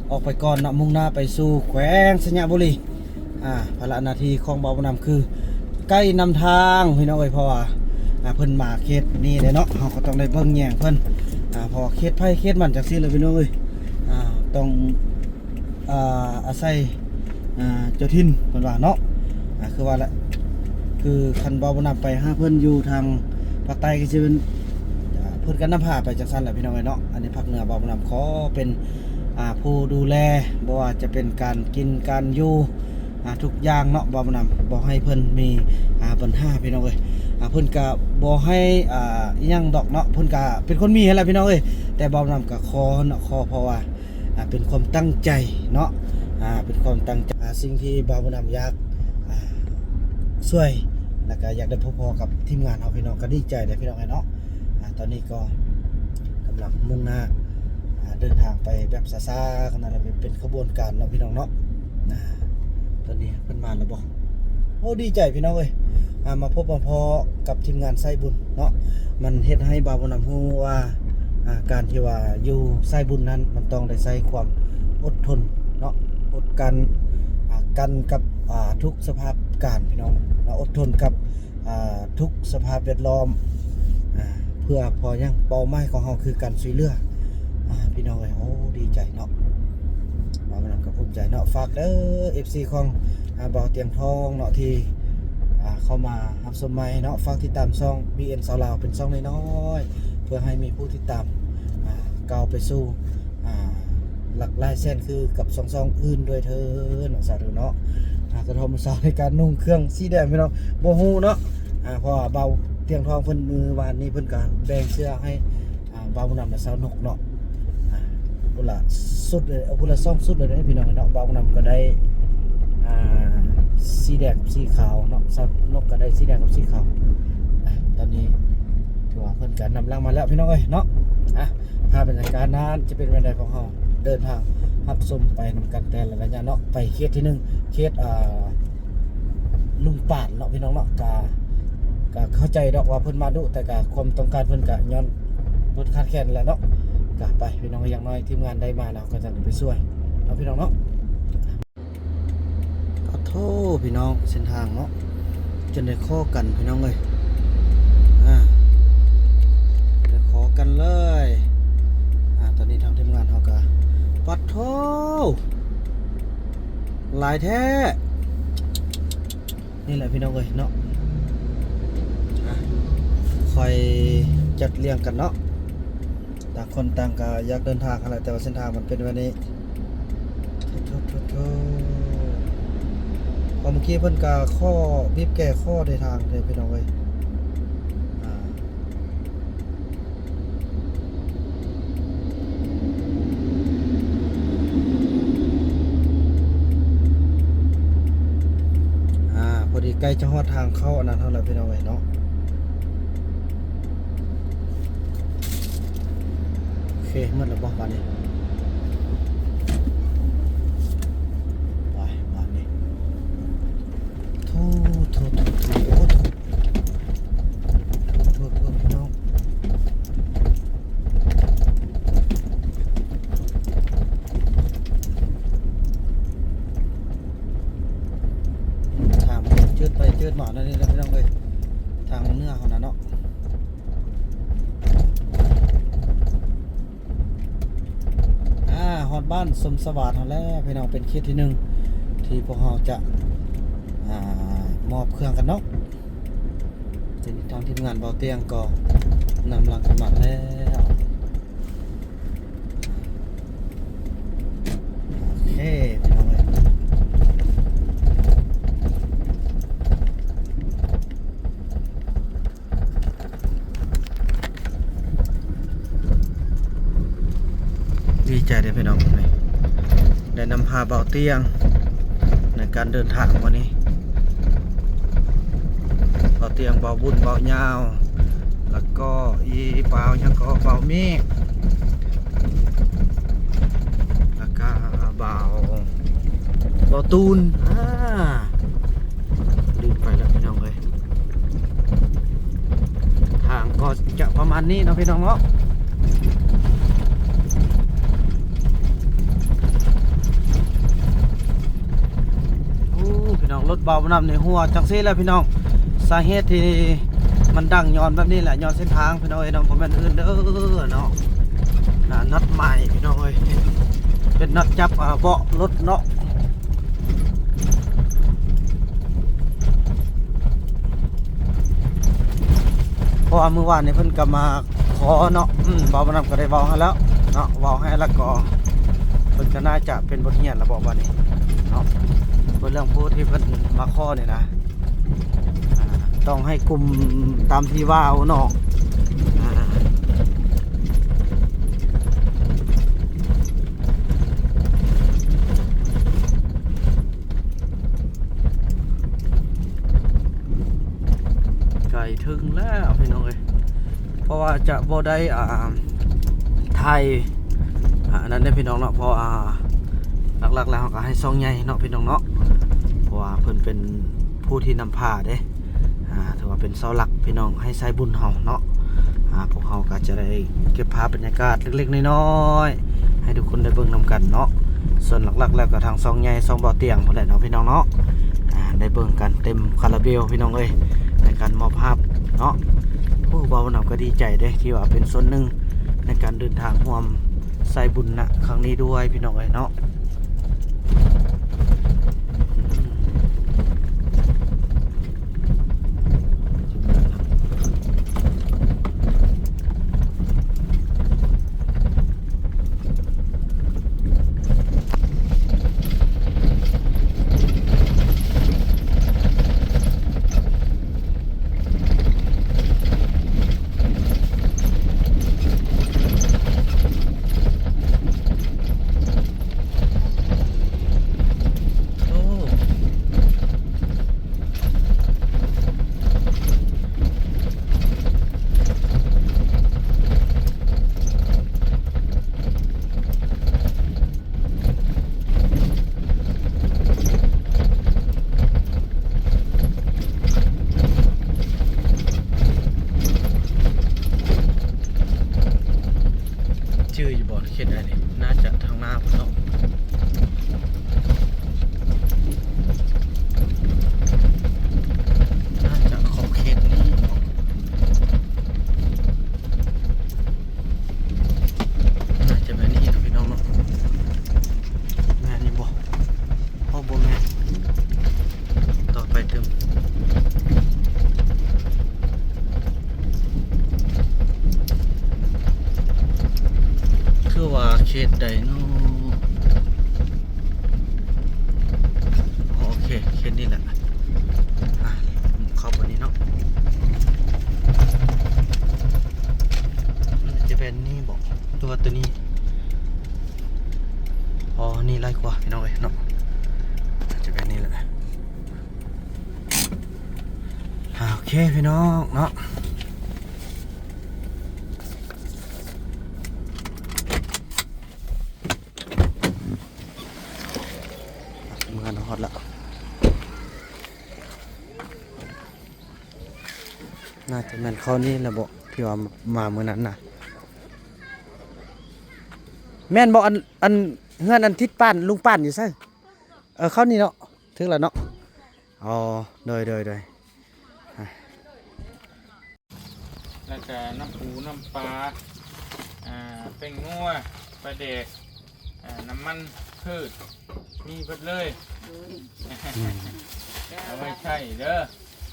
ອອກໄປກ່ອນເນາະ ມຸ່ງໜ້າໄປສູ່ແຂວງໄຊຍະບູລີ. ອ່າ ພາລະໜ້າທີ່ຂອງບ່າວບຸນນຳຄືໄກນຳທາງ ພີ່ນ້ອງເອີຍ ເພາະວ່າ ອ່າ ເພິ່ນມາເຂດນີ້ເດ້ເນາະ ເຮົາກໍຕ້ອງໄດ້ເບິ່ງແຍງເພິ່ນ ອ່າ ເພາະວ່າເຂດໃຜເຂດມັນຈັ່ງຊີ້ແຫຼະ ພີ່ນ້ອງເອີຍ. ອ່າ ຕ້ອງ ອ່າ ອາໄສ ອ່າ ເຈົ້າຖິ່ນເພິ່ນວ່າເນາະ. ອ່າ ຄືວ່າແຫຼະ ຄືຄັນບ່າວບຸນນຳໄປຫາເພິ່ນຢູ່ທາງພາກໃຕ້ກໍຊິເປັນ ອ່າ ເພິ່ນກໍນຳພາໄປຈັ່ງຊັ້ນແຫຼະ ພີ່ນ້ອງເອີຍເນາະ. ອັນນີ້ພາກເໜືອ ບ່າວບຸນນຳຂໍເປັນ ອ່າ ຜູ້ດູແລ ບໍ່ວ່າຈະເປັນການກິນການຢູ່ ອ່າ ທຸກຢ່າງເນາະ ບ່າວບຸນນຳ ບໍ່ໃຫ້ເພິ່ນມີ ອ່າ ບັນຫາ ພີ່ນ້ອງເອີຍ. ອ່າ ເພິ່ນກະບໍ່ໃຫ້ ອ່າ ອີ່ຫຍັງດອກເນາະ ເພິ່ນກະເປັນຄົນມີຫັ້ນແຫຼະ ພີ່ນ້ອງເອີຍ. ແຕ່ບ່າວບຸນນຳກະຂໍເນາະ ຂໍເພາະວ່າ ອ່າ ເປັນຄວາມຕັ້ງໃຈເນາະ ອ່າ ເປັນຄວາມຕັ້ງໃຈ ອ່າ ສິ່ງທີ່ບ່າວບຸນນຳຢາກ ອ່າ ຊ່ວຍ ແລ້ວກະຢາກໄດ້ພົບພໍ້ກັບທີມງານເຮົາ ພີ່ນ້ອງ ກະດີໃຈເດ້ ພີ່ນ້ອງເອີຍເນາະ. ອ່າ ຕອນນີ້ກໍກຳລັງມຸ່ງໜ້າ ອ່າ ເດີນທາງໄປແບບຊ້າໆ ຂະໜາດເປັນຂະບວນການເນາະ ພີ່ນ້ອງເນາະ. ອ່າ ຕອນນີ້ເພິ່ນມາແລ້ວບໍ່? ໂອ້ ດີໃຈ ພີ່ນ້ອງເອີຍ ອ່າ ມາພົບມາພໍ້ກັບທີມງານສາຍບຸນເນາະ. ມັນເຮັດໃຫ້ບ່າວບຸນນຳຮູ້ວ່າ ອ່າ ການທີ່ວ່າຢູ່ສາຍບຸນນັ້ນ ມັນຕ້ອງໄດ້ໃຊ້ຄວາມອົດທົນເນາະ ອົດກັນ ອ່າ ກັນກັບ ອ່າ ທຸກສະພາບການ ພີ່ນ້ອງເນາະ ອົດທົນກັບ ອ່າ ທຸກສະພາບແວດລ້ອມ ອ່າ ເພື່ອພໍຫຍັງ? ເປົ້າໝາຍຂອງເຮົາຄືການຊ່ວຍເຫຼືອ ອ່າ ພີ່ນ້ອງເອີຍ. ໂອ້ ດີໃຈເນາະ ບ່າວບຸນນຳກໍພູມໃຈເນາະ. ຝາກເດີ ເອັຟຊີ ຂອງ ອ່າ ບ່າວຕຽງທອງເນາະ ທີ່ ອ່າ ເຂົ້າມາຮັບຊົມໃໝ່ເນາະ, ຝາກຕິດຕາມຊ່ອງ ບີເອັນ ຊາວລາວ ເປັນຊ່ອງນ້ອຍໆ ເພື່ອໃຫ້ມີຜູ້ຕິດຕາມ ອ່າ ກ້າວໄປສູ່ ອ່າ ຫຼັກຫຼາຍແສນ ຄືກັບຊ່ອງໆອື່ນດ້ວຍເທີ້ນ ສາທຸເນາະ. ອ່າ ກະທອມເຊົ້າໃນການນຸ່ງເຄື່ອງສີແດງ ພີ່ນ້ອງ ບໍ່ຮູ້ເນາະ. ອ່າ ເພາະວ່າບ່າວຕຽງທອງເພິ່ນ ມື້ວານນີ້ເພິ່ນກະແບ່ງເສື້ອໃຫ້ ອ່າ ບ່າວບຸນນຳ ແລະ ສາວນົກເນາະ. ອ່າ ພຸ້ນລະຊຸດເລີຍ ເອົາ ພຸ້ນລະສອງຊຸດເລີຍເດ້ ພີ່ນ້ອງເນາະ. ບ່າວບຸນນຳກະໄດ້ ອ່າ ສີແດງກັບສີຂາວເນາະ, ສາວນົກກະໄດ້ສີແດງກັບສີຂາວ. ອ່າ ຕອນນີ້ຖືວ່າເພິ່ນກະນຳຫຼັງມາແລ້ວ ພີ່ນ້ອງເອີຍເນາະ. ອ່າ ພາບບັນຍາກາດນັ້ນຈະເປັນແນວໃດ ພວກເຮົາເດີນທາງຮັບຊົມໄປນຳກັນແຕ່ລະໄລຍະເນາະ. ໄປເຂດທີໜຶ່ງ ເຂດ ອ່າ ລຸງປານເນາະ ພີ່ນ້ອງເນາະ. ກະ ກະເຂົ້າໃຈດອກວ່າເພິ່ນມາດຸ ແຕ່ກະຄວາມຕ້ອງການເພິ່ນກະຍ້ອນເພິ່ນຂາດແຄນແຫຼະເນາະ. ກະໄປ ພີ່ນ້ອງເອີຍ ຢ່າງໜ້ອຍທີມງານໄດ້ມາແລ້ວ ເຮົາກະຈະໄດ້ໄປຊ່ວຍເນາະ ພີ່ນ້ອງເນາະ. ປະໂທ້ ພີ່ນ້ອງ ເສັ້ນທາງເນາະ ຈົນໄດ້ຂໍກັນ ພີ່ນ້ອງເອີຍ. ອ່າ ໄດ້ຂໍກັນເລີຍ. ອ່າ ຕອນນີ້ທາງທີມງານເຮົາກະ ປະໂທ້ ຫຼາຍແທ້. ນີ້ແຫຼະ ພີ່ນ້ອງເອີຍເນາະ. ອ່າ ຄ່ອຍຈັດລຽງກັນເນາະ. ຕ່າງຄົນຕ່າງກະຢາກເດີນທາງຫັ້ນແຫຼະ ແຕ່ວ່າເສັ້ນທາງມັນເປັນແບບນີ້. ໂທ້ໆໆໆ ເພາະເມື່ອກີ້ເພິ່ນກະຂໍບີບແກຂໍໄດ້ທາງເດ້ ພີ່ນ້ອງເອີຍ. ອ່າ ອ່າ ພໍດີໃກ້ຈະຮອດທາງເຂົ້າອັນນັ້ນເຮົາແລ້ວ ພີ່ນ້ອງເອີຍເນາະ. ໂອເຄ ໝົດແລ້ວບໍ່ບາດນີ້? ໄປບາດນີ້. ໂທ້ໆໆໆ ໂອ້ໂທ້ ໂທ້ໆໆ ພີ່ນ້ອງ. ທາງມັນຈືດໄປຈືດມາແນວນີ້ແຫຼະ ພີ່ນ້ອງເອີຍ ທາງເໜືອເຮົານະເນາະ. ອ່າ ຮອດບ້ານສົມສະຫວາດເຮົາແລ້ວ ພີ່ນ້ອງ. ເປັນເຂດທີໜຶ່ງທີ່ພວກເຮົາຈະ ອ່າ ມອບເຄື່ອງກັນເນາະ. ທີນີ້ທາງທີມງານເບົາຕຽງກໍນຳຫຼັງກັນມາແລ້ວ. ໂອເຄ ພີ່ນ້ອງເອີຍ ດີໃຈເດ້ພີ່ນ້ອງ ໄດ້ນຳພາເບົາຕຽງໃນການເດີນທາງມື້ນີ້. ເບົາຕຽງ ເບົາບຸນ ເບົາຍາວ ແລ້ວກໍອີ່ບ່າວຫຍັງກໍ ເບົາເມກ ແລ້ວກໍເບົາ ເບົາຕູນ ອ່າ ລືມໄປແລ້ວພີ່ນ້ອງເອີຍ. ທາງກໍຈະປະມານນີ້ເນາະ ພີ່ນ້ອງເນາະ. ໂອ້ ພີ່ນ້ອງ ລົດເບົານຳໃນຫົວຈັ່ງຊີ້ແຫຼະພີ່ນ້ອງ. ສາເຫດທີ່ມັນດັງຍ້ອນແບບນີ້ແຫຼະ ຍ້ອນເສັ້ນທາງພີ່ນ້ອງເອີຍເນາະ ບໍ່ແມ່ນອື່ນເດີເນາະ. ນະ ນັດໃໝ່ພີ່ນ້ອງເອີຍ ເປັນນັດຈັບ ອ່າ ເບາະລົດເນາະ. ເພາະວ່າມື້ວານນີ້ເພິ່ນກໍມາຂໍເນາະ ອືມ ເວົ້າມານຳກໍໄດ້ເວົ້າໃຫ້ແລ້ວເນາະ ເວົ້າໃຫ້ແລ້ວກໍ ເພິ່ນກໍໜ້າຈະເປັນບົດຮຽນລະບໍບາດນີ້ເນາະ ເບິ່ງເລື່ອງຜູ້ທີ່ເພິ່ນມາຂໍນີ້ນະ ອ່າ ຕ້ອງໃຫ້ກຸ່ມຕາມທີ່ວ່າເນາະ ອ່າ. ໃກ້ເຖິງແລ້ວພີ່ນ້ອງເອີຍ ເພາະວ່າຈະບໍ່ໄດ້ ອ່າ ຖ່າຍ ອ່າ ອັນນັ້ນເດ້ພີ່ນ້ອງເນາະ ເພາະວ່າຫຼັກໆແລ້ວເຮົາກໍໃຫ້ຊ່ອງໃຫຍ່ເນາະພີ່ນ້ອງເນາະ ເພາະວ່າເພິ່ນເປັນຜູ້ທີ່ນຳພາເດ້. ອ່າ ຖືວ່າເປັນເສົາຫຼັກພີ່ນ້ອງໃຫ້ສາຍບຸນເຮົາເນາະ ອ່າ ພວກເຮົາກໍຈະໄດ້ເກັບພາບບັນຍາກາດເລັກໆນ້ອຍໆ ໃຫ້ທຸກຄົນໄດ້ເບິ່ງນຳກັນເນາະ ສ່ວນຫຼັກໆແລ້ວກໍທາງຊ່ອງໃຫຍ່ຊ່ອງເບົາຕຽງພຸ້ນແຫຼະເນາະພີ່ນ້ອງເນາະ ອ່າ ໄດ້ເບິ່ງກັນເຕັມຄາລາເບວພີ່ນ້ອງເອີຍ ໃນການມອບພາບເນາະ. ໂອ້ ເວົ້ານຳກໍດີໃຈເດ້ ທີ່ວ່າເປັນສ່ວນໜຶ່ງໃນການເດີນທາງຮ່ວມສາຍບຸນນະຄັ້ງນີ້ດ້ວຍພີ່ນ້ອງເອີຍເນາະ. ອືມ. ໃດເນາະ? ໂອເຄ ເຂດນີ້ແຫຼະ ອ່າ ເຂົ້າໄປນີ້ເນາະ ຈະແມ່ນນີ້ບໍ ຫຼືວ່າໂຕນີ້? ອໍ ນີ້ຫຼາຍກວ່າ ພີ່ນ້ອງເອີຍເນາະ ຈະແມ່ນນີ້ແຫຼະ. ອ່າ ໂອເຄ ພີ່ນ້ອງເນາະ ເມືອນຮອດລະ ໜ້າຈະແມ່ນເຂົ້ານີ້ລະບໍ ທີ່ວ່າມາມື້ນັ້ນນະ ແມ່ນບໍ? ອັນ ອັນເຮືອນອັນທິດປານ ລຸງປານຢູ່ໃສ? ເອີ ເຂົ້ານີ້ເນາະ ຖືກແລ້ວເນາະ ອໍ ໂດຍ ໂດຍ ໂດຍ ອ່າ ແລ້ວກະນ້ຳປູນ້ຳປາ ອ່າ ແປ້ງນົວ ປາແດກ ອ່າ ນ້ຳມັນພືດ ມີເບິດເລີຍ ໂດຍ ເອົາໄວ້ໃຊ້ເດີ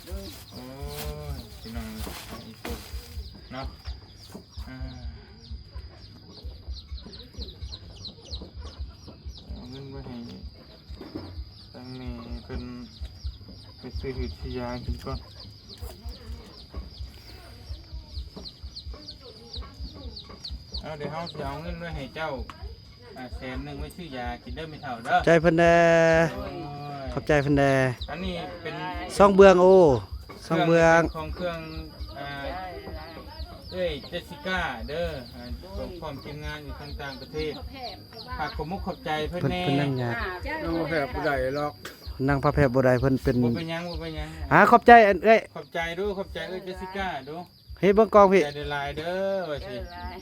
ໂດຍ ໂອ້ຍ ພີ່ນ້ອງ ເນາະ ອ່າ ເອົາເງິນໄວ້ໃຫ້ ທາງແມ່ເພິ່ນໄປຊື້ຢາກິນກ່ອນ ເອົາ ດຽວເຮົາຊິເອົາເງິນໄວ້ໃຫ້ເຈົ້າ ອ່າ ແສນໜຶ່ງ ໄວ້ຊື້ຢາກິນເດີແມ່ເຖົ້າເດີ ໃຈເພິ່ນແດ່ ໂອ້ຍ ຂອບໃຈເພິ່ນແດ່ ອັນນີ້ເປັນ ຊອງເບືອງ ໂອ້ ຊອງເບືອງ ເຄື່ອງ ເປັນຂອງເຄື່ອງ ອ່າ ເອື້ອຍເຈສຊິກ້າເດີ ອ່າ ໂດຍ ພວມທີມງານຢູ່ທາງຕ່າງປະເທດ ຝາກຂອບມຸກຂອບໃຈເພິ່ນແດ່ ເພິ່ນ ເພິ່ນນັ່ງຍາກ ນັ່ງບໍ່ແພບບໍ່ໄດ້ດອກ ນັ່ງພະແພບບໍ່ໄດ້ ເພິ່ນເປັນ ບໍ່ເປັນຫຍັງ ບໍ່ເປັນຫຍັງ ອ່າ ຂອບໃຈອັນເອື້ອຍ ຂອບໃຈດູ ຂອບໃຈເອື້ອຍເຈສຊິກ້າດູ ເຮັດເບິ່ງກ້ອງພີ້ ໃຈຫຼາຍໆເດີ ວ່າຊິ ເອີ ຫຼາຍ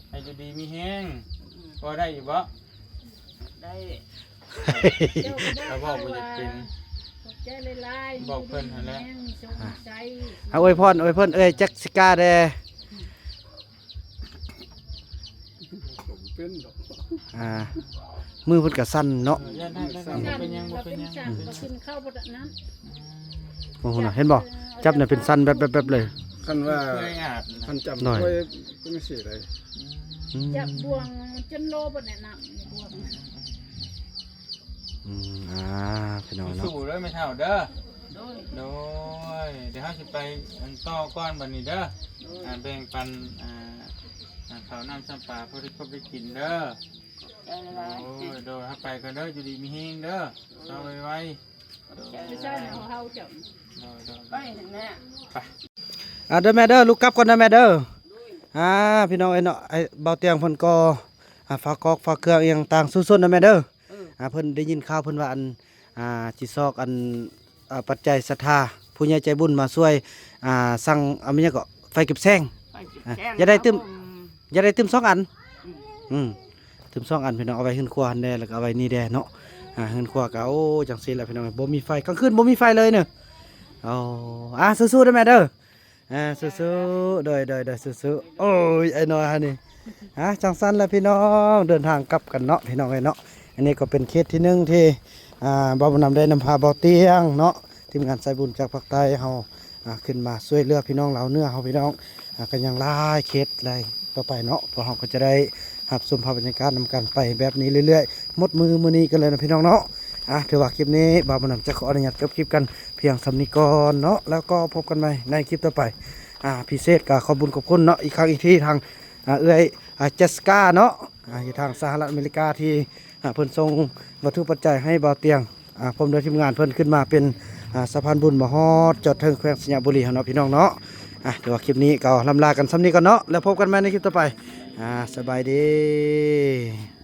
ໃຫ້ຢູ່ດີມີແຮງ ພໍໄດ້ຢູ່ບໍ່? ໄດ້ ເຈົ້າກໍບອກບໍ່ຢາກເປັນ ຂອບໃຈຫຼາຍໆ ບອກເພິ່ນຫັ້ນແຫຼະ ມີດີມີແຮງ ມີໂຊກມີໄຊ ອ່ະ ອາ ອວຍພອນ ອວຍພອນເອື້ອຍເຈສຊິກ້າແດ່ ເປັນດອກ ອ່າ ມືເພິ່ນກໍສັ່ນເນາະ ເອີ ຢ້ານ ຢ້ານ ຢ້ານ ບໍ່ເປັນຫຍັງ ບໍ່ເປັນຫຍັງ ເປັນສັນ ບໍ່ກິນເຂົ້າບໍ່ນັ້ນ ອືມ ໂອ້ໂຫ ເຫັນບໍ່? ຈັບນີ້ເປັນສັ່ນແບບໆໆເລີຍ ຄັນວ່າ ເຄີຍອາບນະ ຄັນຈັບ ໂດຍ ໂອ້ຍ ເປັນຈັ່ງຊີ້ເລີຍ ອືມ ອືມ ຈັບບ່ວງຈົນໂລບໍ່ແນະ ນ້ຳໃນບ່ວງ ອືມ ອ່າ ພີ່ນ້ອງເນາະ ສູ້ໆເດີແມ່ເຖົ້າເດີ ໂດຍ ໂດຍ ດຽວເຮົາຊິໄປອັນຕໍ່ກ່ອນບັດນີ້ເດີ ໂດຍ ອ່າ ແບ່ງປັນ ອ່າ ອ່າ ເຂົ້ານ້ຳຊຳປາພໍໄດ້ຄົບໄດ້ກິນເດີ ຂອບໃຈຫຼາຍໆ ໂດຍ ໂດຍ ເຮົາໄປກ່ອນເດີ ຢູ່ດີມີແຮງເດີ ໂດຍ ເຊົາໄວໆ ຂອບໃຈຫຼາຍໆ ເຮົາເຈົ້າ ໂດຍ ໂດຍ ໄປຫັ້ນແຫຼະ ໄປ ອ່າ ເດີແມ່ເດີ ລູກກັບກ່ອນເດີແມ່ເດີ ໂດຍ ອ່າ ພີ່ນ້ອງເອີຍເນາະ ອ້າຍ ບ່າວຕຽງເພິ່ນກໍ ອ່າ ຝາກຄອກຝາກເຄື່ອງອີ່ຫຍັງຕ່າງສູ້ຊົນເດີແມ່ເດີ ເອີ ອ່າ ເພິ່ນໄດ້ຍິນຂ່າວເພິ່ນວ່າ ອັນ ອ່າ ຊິຊອກ ອັນ ອ່າ ປັດໄຈສັດທາ ຜູ້ໃຫຍ່ໃຈບຸນມາຊ່ວຍ ອ່າ ສັ່ງ ອ່າ ແມ່ນຫຍັງເກາະ ໄຟເກັບແສງ ໄຟເກັບແສງ ອ່າ ຢ່າໄດ້ຕື່ມ ເອົາ ຢ່າໄດ້ຕື່ມສອງອັນ ອືມ ອືມ ຕື່ມສອງອັນ ພີ່ນ້ອງ ເອົາໄວ້ເຮືອນຄົວຫັ້ນແດ່ ແລ້ວກໍເອົາໄວ້ນີ້ແດ່ເນາະ ອ່າ ເຮືອນຄົວກໍ ໂອ້ ຈັ່ງຊີ້ແຫຼະ ພີ່ນ້ອງ ບໍ່ມີໄຟ ກາງຄືນບໍ່ມີໄຟເລີຍເນີ ໂອ້ ອ່າ ສູ້ໆເດີແມ່ເດີ ອ່າ ສູ້ໆ ໂດຍ ໂດຍ ໂດຍ ສູ້ໆ ໂອ້ຍ ອ້າຍນ້ອຍຫັ້ນນີ້ ອ່າ ຈັ່ງຊັ້ນລະພີ່ນ້ອງ ເດີນທາງກັບກັນເນາະ ພີ່ນ້ອງເອີຍເນາະ ອັນນີ້ກໍເປັນເຂດທີໜຶ່ງທີ່ ອ່າ ບ່າວບຸນນຳໄດ້ນຳພາບ່າວຕຽງເນາະ ທີມງານສາຍບຸນຈາກພາກໃຕ້ເຮົາ ອ່າ ຂຶ້ນມາຊ່ວຍເຫຼືອພີ່ນ້ອງລາວເໜືອເຮົາ ພີ່ນ້ອງ ອ່າ ກໍຍັງຫຼາຍເຂດຫຼາຍຕໍ່ໄປເນາະ ພວກເຮົາກໍຈະໄດ້ຮັບຊົມພາບບັນຍາກາດນຳກັນໄປແບບນີ້ເລື້ອຍໆ ໝົດມື້ມື້ນີ້ກັນເລີຍເນາະ ພີ່ນ້ອງເນາະ ອ່າ ຖືວ່າຄລິບນີ້ບ່າວບຸນນຳຈະຂໍອະນຸຍາດຈົບຄລິບກັນພຽງສ່ຳນີ້ກ່ອນເນາະ ແລ້ວກໍພົບກັນໃໝ່ໃນຄລິບຕໍ່ໄປ ອ່າ ພິເສດກໍຂອບບຸນຂອບຄຸນເນາະ ອີກຄັ້ງອີກທີທາງ ອ່າ ເອື້ອຍ ອ່າ ເຈສຊິກ້າເນາະ ອ່າ ຢູ່ທາງສະຫະລັດອາເມລິກາທີ່ ອ່າ ເພິ່ນສົ່ງວັດຖຸປັດໄຈໃຫ້ບ່າວຕຽງ ອ່າ ພ້ອມດ້ວຍທີມງານເພິ່ນຂຶ້ນມາເປັນ ອ່າ ສະພານບຸນມາຮອດຈອດເຖິງແຂວງໄຊຍະບູລີເຮົາເນາະ ພີ່ນ້ອງເນາະ ອ່າ ຖືວ່າຄລິບນີ້ກໍລ່ຳລາກັນສ່ຳນີ້ກ່ອນເນາະ ແລ້ວພົບກັນໃໝ່ໃນຄລິບຕໍ່ໄປ ອ່າ ສະບາຍດີ.